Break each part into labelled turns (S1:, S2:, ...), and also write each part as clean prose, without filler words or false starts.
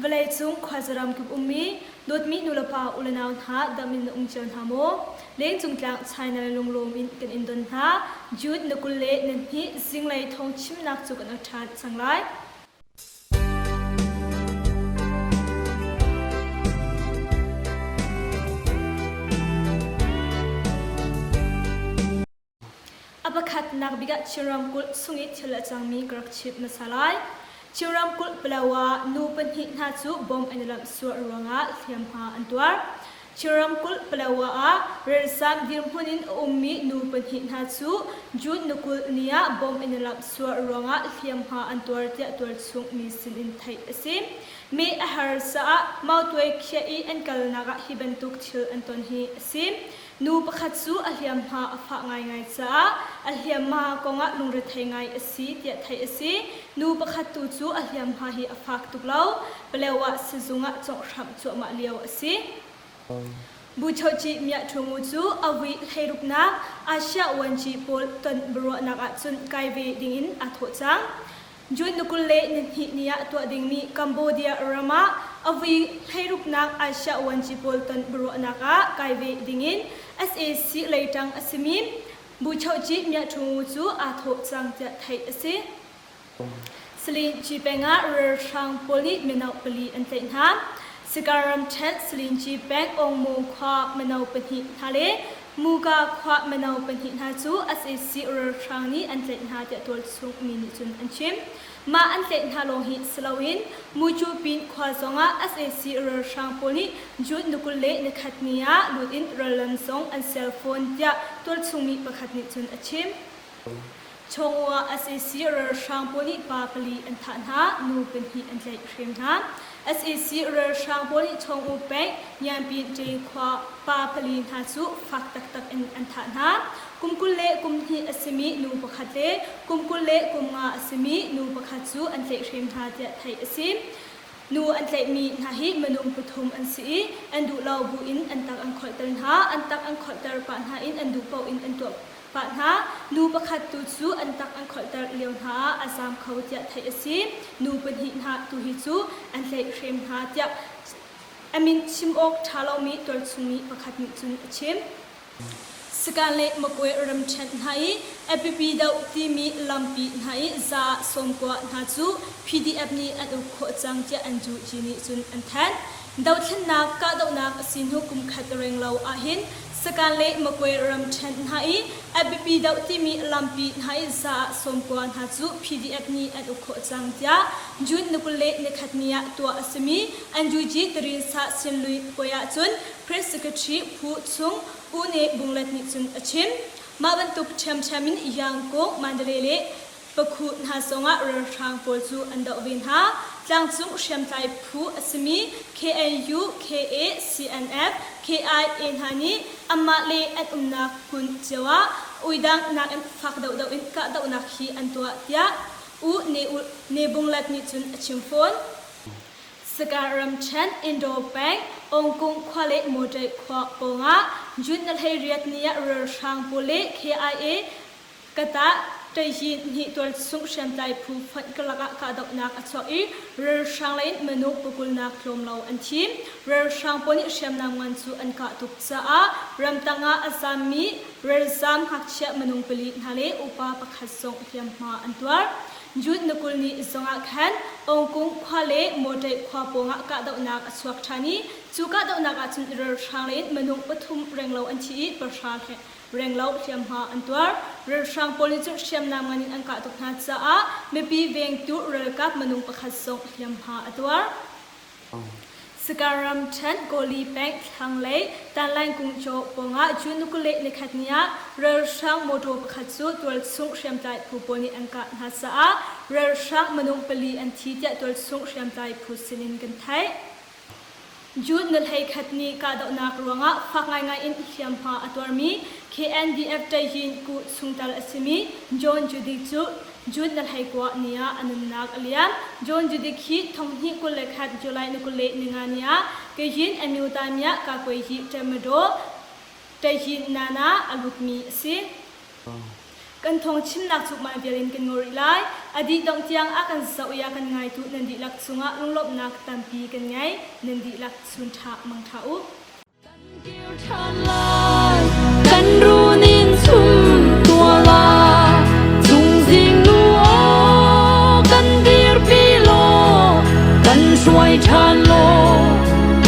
S1: Vawleicung khuazaram kip ummi dawtmi nulepa ulenau hna dam in na um cio hna maw? Lengcung tlang China lunglawm in kan in don hna. June na 22 zinglei thawng chimnak cu kan ot ṭhan cang lai. A pakhatnak bik ah Chin ramkulh chung i thil a cangmi ka rak chimh hmasa lai. Chin ramkulh Palawa nu pahnih hna cu bomb an i lamh sual ruangah hliamhma an tuar. Chin ramkulh Palawa ah ralzaam dirhmun in a ummi nu pahnih hna cu June ni 20 ni ah bomb an i lamh sual ruangah hliamhma an tuar tiah tualchung mi sin in theih a si. Mi a har caah mautuai khiah i an kalnak ah hi bantuk thil an ton hi a si. Nu pakhat cu a hliamhma a fah ngaingai caah a hliamhma kongah lungrethei ngai a si tiah theih a si. Nu pakhat tu cu a hliamhma hi a fak tuk lo. Palewa sizung ah conghhramh cuahmah lio a si. Buchohci Miah Ṭhungu cu a vui hleiruknak Asia Uanci pawl ton biaruahnak ahcun kai ve dingin aa thawh cang. June ni 22 ni ah tuah dingmi Cambodia ram ah a vui hleiruknak Asia Uanci pawl ton biaruahnak ah kai ve dingin sac leiṭang a simi Buchohci Miah Ṭhungu cu aa thawh cang tiah theih a si. Salinci peng ah ralhrang pawl nih mino pali an tlaih hna. Sika ramṭhen Salinci peng Ongmaw khua mino pahnih hna le Muka khua mino pahnih hna cu sac ralhrang nih an tlaih hna tiah tualchung mi nih cun an chim. Mah an tlaih hna lawng hi si loin Mucu Pin khua zongah sac ralhrang pawl nih June ni 21 ni ah lut in rallam zong an sial fawn tiah tualchung mi pakhat nih cun a chim. Chawngua sac ralhrang pawl nih pa pali an thah hna, nu pahnih an tlaihhrem hna. Sac ralhrang pawl nih Chawngu peng Ngianpin Ṭe khua pa pali hna cu fak taktak in an thah hna. Kum 20 le kum hnih a simi nu pakhat le kum 20 le kum nga a simi nu pakhat cu an tlaihhrem hna tiah theih a si. Nu an tlaihmi hna hi minung pathum an si i an duh lo buin an tak an kholhter hna, an tak an kholhter pah hna in an duh paoh in an tuah pah hna. Nu pakhat tu cu an tak an kholhter lio hna ah a zaam kho tiah theih a si. Nu pahnih hna tu hi cu an tlaihhrem hna tiah a min chim awk ṭha lomi tualchungmi pakhat nih cun a chim. Sakan le Makwe ramṭhen hna i a biapi deuh timi lampi hna i za sawmkua hna cu PDF nih an uk khawh cang tiah an Juji nih cun an thanh. Dothlennak kahdohnak a si hnu kum khat renglo ahhin Sakan le Makwe ramṭhen hna i a biapi deuh timi lampi hna i za sawmkua hna cu PDF nih an uk khawh cang tiah June ni 21 ni ah tuah a simi an Juji Tarinsa Sinlui puai ahcun Press Secretary Phu Chung U Ne Bunglet nih cun a chim. Mah bantuk ṭhiamṭhiam in Yangkung, Mandalay le Pakhu hna zongah ralhrang pawl cu an doh ve hna. Tlangcung hriamtlai phu a simi KNU, KA, CNF, KIA hna nih anmah le an umnak hmun cio ah uidang nakin fak deuhdeuh in kahdohnak hi an tuah tiah U Ne Bunglet nih cun a chim fawn. Saka ramṭhen Indo peng Ongkung khua le Mawṭaih khua pawngah June ni 18 ni ah ralhrang pawl le KIA Katah Ṭaihyin hnih tualchung hriamtlai phu fonh karlak ah kahdohnak a chuak i ralhrang lei in minung pakulnak tlawm lo an thi. Ralhrang pawl nih hriamnam ngan cu an kah tuk caah ramtang ah a zaammi ralzaam ngakchia minung pali hna le upa pakhat zong hliamhma an tuar. June ni 20 ni zongah khan Ongkung khua le Mawṭaih khua pawngah kahdohnak a chuak ṭhan i cu kahdohnak ahcun ralhrang lei in minung pathum renglo an thi i pahra renglo hliamhma an tuar. Ralhrang pawl nih cun hriamnam ngan in an kah tuk hna caah mipi vengtu ralkap minung pakhat zong hliamhma a tuar. Sakaram ramṭhen Kawli peng thlanglei Tanlaing Kungcaw pawngah June ni 21 ni ah ralhrang motor pakhat cu tualchung hriamtlai phu pawl nih an kah hna caah ralhrang minung pali an thi tiah tualchung hriamtlai phu sinin kan theih. June ni 11 ni kahdohnak ruangah fak ngaingai in hliamhma a tuarmi KNDF Ṭaihyin kuh chungtel a simi John Judy cu June ni 19 ni ah a nunnak a liam. John Judy hi 2021 July ni 25 ni ah Kayin Amyotamiah Kakwehi Ṭemadaw Ṭaihyin Nana a lutmi a si. Kan thawng chimnak cu mah vial in kan ngol rih lai. A dih dongh tiang a kan zoh i a kan ngaitu nan dihlak cungah lunglawmhnak tampi kan ngei. Nan dihlak chun ṭha mang ṭha u.
S2: Kan kir ṭhan lai, kan run in chum tua la, chungzing nu aw kan dirpi law, kan hruai ṭhan law,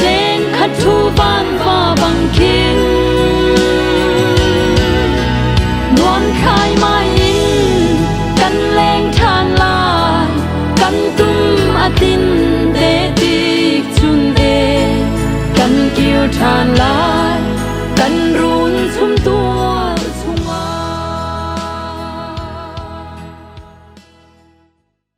S2: leng khat thu van va bang khin. Nuam khai mai in kan leng ṭhan lai, kan tum a tin te tik chun e, kan kir ṭhan lai, kan.